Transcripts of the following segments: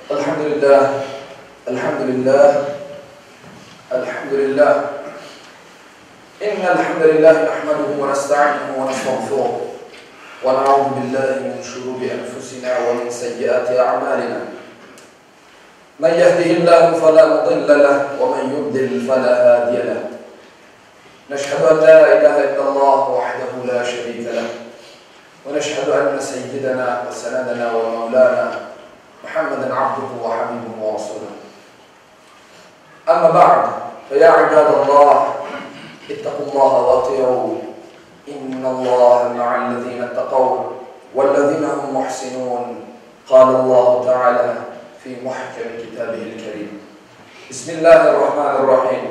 Elhamdülillah, elhamdülillah, elhamdülillah. İnnel hamdelillah nahmeduhu ve nestainuhu ve nestağfiruh. Ve na'udhu billahi min şururi enfusina ve min seyyiati a'malina. Men yehdihillahu fela mudille leh ve men yudlil fela hadiye leh. Neşhedü en la ilahe illallah vahdehu la şerike leh. Ve neşhedü enne seyyidena ve senedena ve mevlana Muhammeden abduhu ve habibuhu ve rasuluh. Amma ba'd, fe ya ibadallah, ittaqullaha ve ati'u, innallaha ma'allezine ittaqav, vellezine hum muhsinun, qalallahu teala fi muhkemi kitabihil kerim. Bismillahirrahmanirrahim.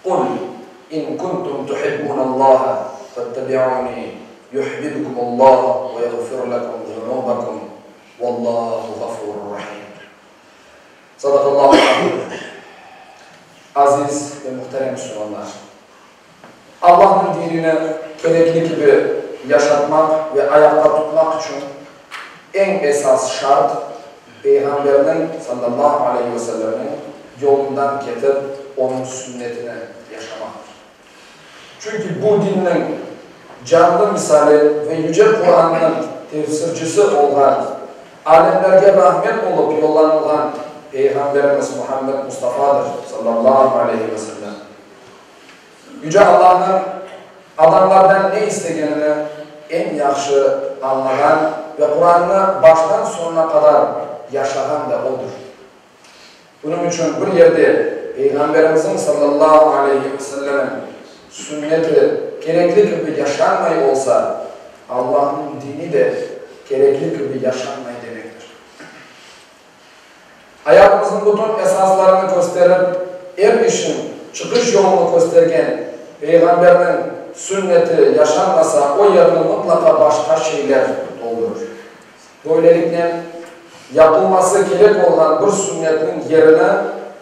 Qul in kuntum tuhibbunallaha fettebi'uni yuhbibkumullah ve yagfir lekum zunubakum vallahu gafurur rahim. Sadaqallahu azim. Aziz ve muhterem Müslümanlar! Allahnıñ dinini kerekli kibi yaşatmaq ve ayaqta tutmaq içün eñ esas şart, Peyğamberniñ, sallallahu aleyhi ve sellemniñ, yolundan ketip, onıñ sünnetini yaşamaqtır. Çünki bu dinniñ canlı misali ve Yüce Qurannıñ tefsircisi olğan, alemlerge rahmet olıp yollanılğan Peyğamberimiz Muhammed Mustafadır, sallallahu aleyhi ve sellem. Yüce Allahnıñ adamlardan ne istegenini eñ yahşı añlağan ve Qurannı baştan soñuna qadar yaşağan da Odır. Bunıñ içün bir yerde Peyğamberimizniñ sallallahu aleyhi ve sellemniñ sünneti kerekli kibi yaşanmay olsa, Allahnıñ dini de kerekli kibi yaşanmay demektir. Ayatımıznıñ bütün esaslarını kösterip, er işiñ çıqış yolunı köstergen Peyğamberniñ sünneti yaşanmasa, o yerni mıtlaqa başqa şeyler toldurır. Böyleliknen, yapılması kerek olğan bir sünnetniñ yerini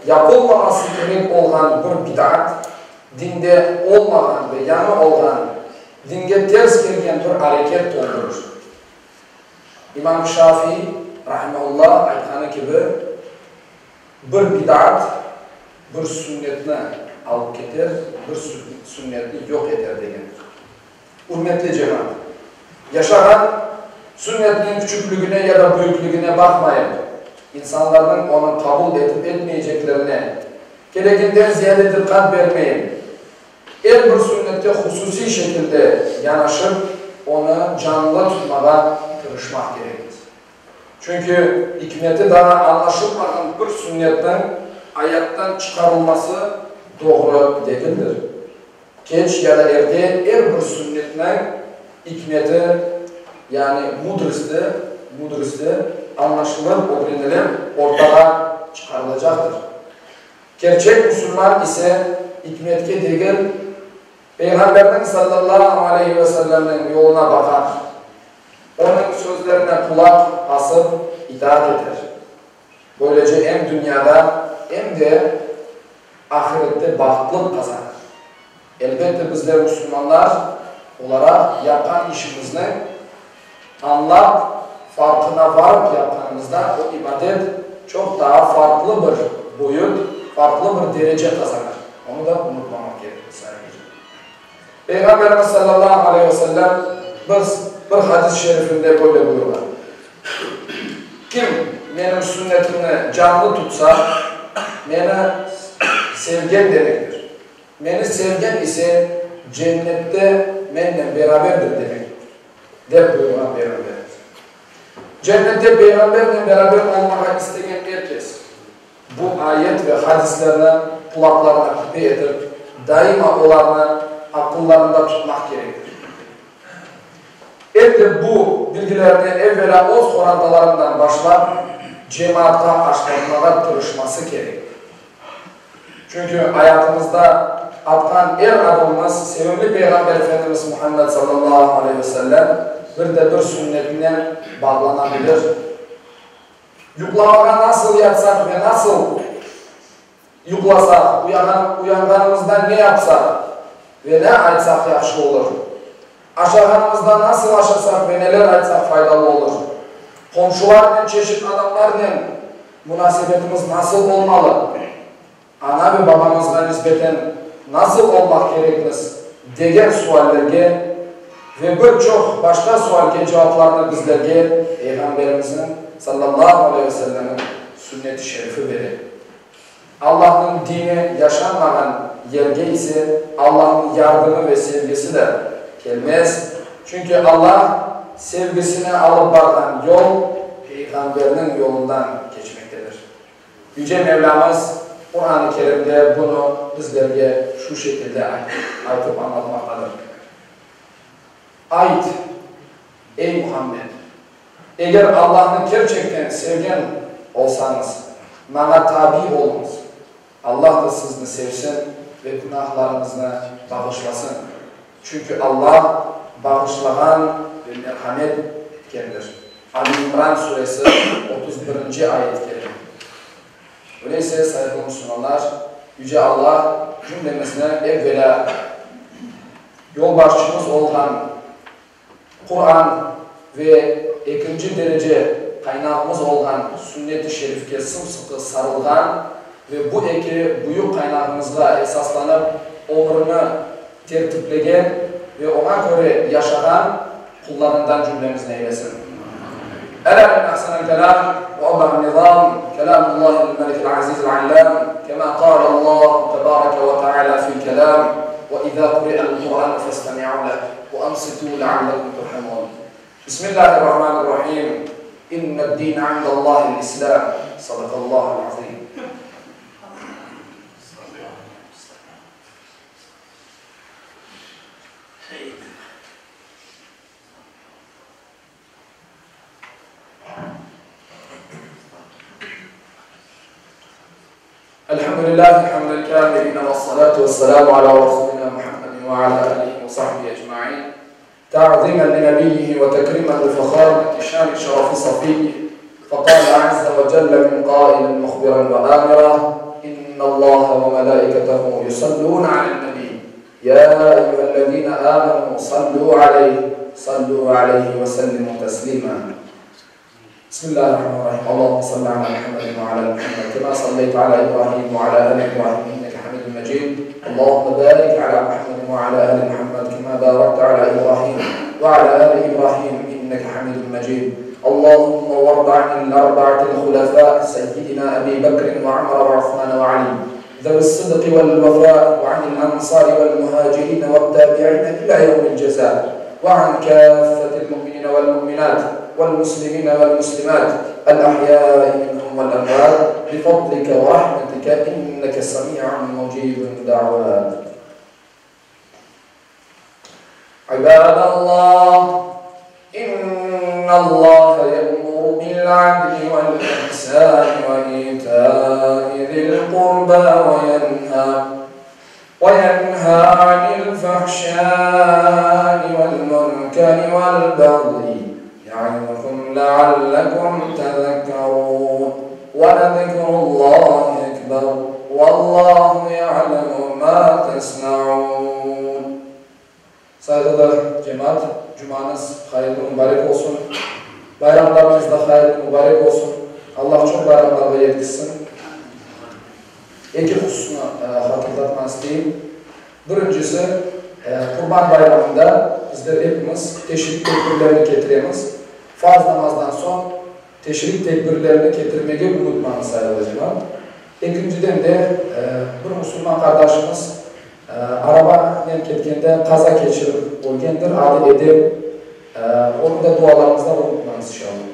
yapılmaması kerek olğan bir bid'at, dinde olmağan ve yañı olğan, dinge ters kelgen bir areket toldurır. İmam Şafiy, rahimehullah, aytqanı kibi, bir bid'at bir sünnetni alıp keter, bir sünnetni yoq eter degendir. Ürmetli cemaat! Yaşağan sünnetniñ küçükligine ya da büyükligine baqmayıp, insanlarnıñ onı qabul etip etmeyceklerine kereginden ziyade diqqat bermeyip, er bir sünnetke hususiy şekilde yanaşıp, onı canlı tutmağa tırışmaq kerekmiz. Çünki ikmeti daa añlaşılmağan bir sünnetniñ ayattan çıqarılması doğru degildir. Keç ya da erte er bir sünnetniñ ikmeti, yani mudrosti, mudrosti, añlaşılıp, ögrenilip, ortağa çıqarılacaqtır. Kerçek musulman ise ikmetke degil, Peyğamberniñ sallallahu aleyhi ve sellemniñ yoluna baqar, onıñ sözlerine qulaq asıp, itaat eter. Böylece em dünyada, em de ahirette bahtlıq qazanır. Elbette, bizler musulmanlar olaraq yapqan işimizni añlap, farqına varıp yapqanımızda o ibadet çoq daa farqlı bir boyut, farqlı bir derece qazanır. Onı da unutmamaq kerek. Peyğamberimiz sallallahu aleyhi ve sellem biz bir hadis-i şerifinde böyle buyurğan, Kim menim sünnetimni canlı tutsa, meni sevgen demektir. Meni sevgen ise cennette mennen beraberdir demek, dep buyurğan Peyğamberimiz. Cennette Peyğambernen beraber olmağa istegen er kes, Bu ayet ve hadislerni qulaqlarına küpe etip, daima olarnı aqıllarında tutmaq kerektir. Em de bu bilgilerni evvelâ öz qorantalarından başlap, cemaatqa aşlatmağa tırışması kerek. Çünki ayatımızda atqan er adımımız sevimli Peyğamber Efendimiz Muhammed sallallahu aleyhi ve sellem bir de bir sünnetinen bağlana bilir. Yuqlamağa nasıl yatsaq ve nasıl yuqlasaq, uyanğanımızda ne yapsaq ve ne aytsaq yahşı olur? Aşağanımızda nasıl aşasaq ve neler aytsaq faydalı olur? Qomşularnen, çeşit adamlarnen munasebetimiz nasıl olmalı? Ana ve babamızğa nisbeten nasıl olmaq kerekmiz? degen suallerge ve bir çoq başqa sualge cevaplarnı bizlerge Peyğamberimizniñ, sallallahu aleyhi ve sellemniñ, sünnet-i şerifi bere. Allahnıñ dini yaşanmağan yerge ise Allahnıñ yardımı ve sevgisi de kelmez, çünki Allah sevgisine alıp barğan yol Peyğamberniñ yolundan keçmektedir. Yüce Mevlâmız Quran-ı Kerimde bunı bizlerge şu şekilde aytıp añlatmaqtadır, Ayt, ey Muhammed, eger Allahnı kerçekten sevgen olsañız, maña tabi oluñız, Allah da sizni sevsin ve günahlarıñıznı bağışlasın. Çünki Allah bağışlağan ve merhamet etkendir. Ali İmran suresi, 31-nci ayet-i kerime. Öyleyse, sayğılı musulmanlar, Yüce Allah cümlemizni evvelâ yolbaşçımız olğan Quran ve ekinci derece qaynağımız olğan Sünnet-i Şerifke sım-sıqı sarılğan ve bu eki büyük qaynağımızğa esaslanıp ömrüni tertiplegen ve oña köre yaşağan qullarından cümlemizni eylesin. Elâ inne ahsenel kelâm ve ebleğen nizâm kelâmullâhil melikil azîzil allâm kemâ kâlellâhu tebâreke ve teâlâ fî kelâm ve izâ kuri'el Kur'ân festemi'û leh ve ansitû leallekum turhamûn. Bismillâhirrahmânirrahîm. İnned-dîne indellâhil İslâm. Sadakallâhul azîm. Elhamdülillahi hamdel kâmirîne vessalâtu vesselâmu alâ rasûlinâ Muhammedin ve alâ âlihi ve sahbihi ecmaîn. Ta'zîmen li nebiyyihi ve tekrîmen li fehâri şâni şerefi safiyyihi. Fekâle azze ve celle min kâilin muhbiren ve âmira, İnnallâhe ve melâiketehu yusallûne alen-nebî. Yâ eyyühellezîne âmenû sallû aleyh, sallû aleyhi ve sellimû teslîmâ. Bismillahirrahmanirrahim. Allahümme salli ala Muhammedin ve ala ali Muhammed kema salleyte ala İbrahim ve ala ali İbrahim inneke hamidun mecid. Allahümme barik ala Muhammedin ve ala ali Muhammed kema barakte ala İbrahim ve ala ali İbrahim inneke hamidun mecid. Allahümme varda anil arba'atil hulefâ seyyidina Ebi Bekrin ve Ömer ve Osman ve Ali zevi's-sıdqi vel-vefâ ve anil ensâri vel-muhâcirîne ve't-tâbi'îne ilâ yevmil cezâ ve an kâffetil mu'minîne vel-mu'minât vel-muslimîne vel-muslimât el-ahyâi minhum vel-emvât bifadlike ve rahmetike inneke semî'un mucîbun da'vât. İbâdallah, İnnallâhe ye'muru bil-'adli vel-ihsâni ve îtâi zil-qurbâ ve yenhâ ve yenhâ 'anil-fahşâi vel-munkeri vel-bagyi ye'izukum le'allekum tezekkerûn. Ve lezikrullâhi ekber, vallâhu ye'lemu mâ tesna'ûn. Sayğılı cemaat, cumañız hayırlı mubarek olsun. Bayramlarıñız da hayırlı mubarek olsun. Allah çoq bayramlarğa yetkizsin. Eki hususnı hatırlatmaq isteyim. Birincisi, Qurban bayramında bizler epimiz teşrik tekbirlerini ketiremiz. Farz namazdan soñ teşrik tekbirlerini ketirmege unutmañız, sayğılı cemaat. Ekinciden de, bir musulman qardaşımız Arabanen ketkende qaza keçirip ölgendir, adı Edem. Onı da dualarıñızda unutmañız, inşallah.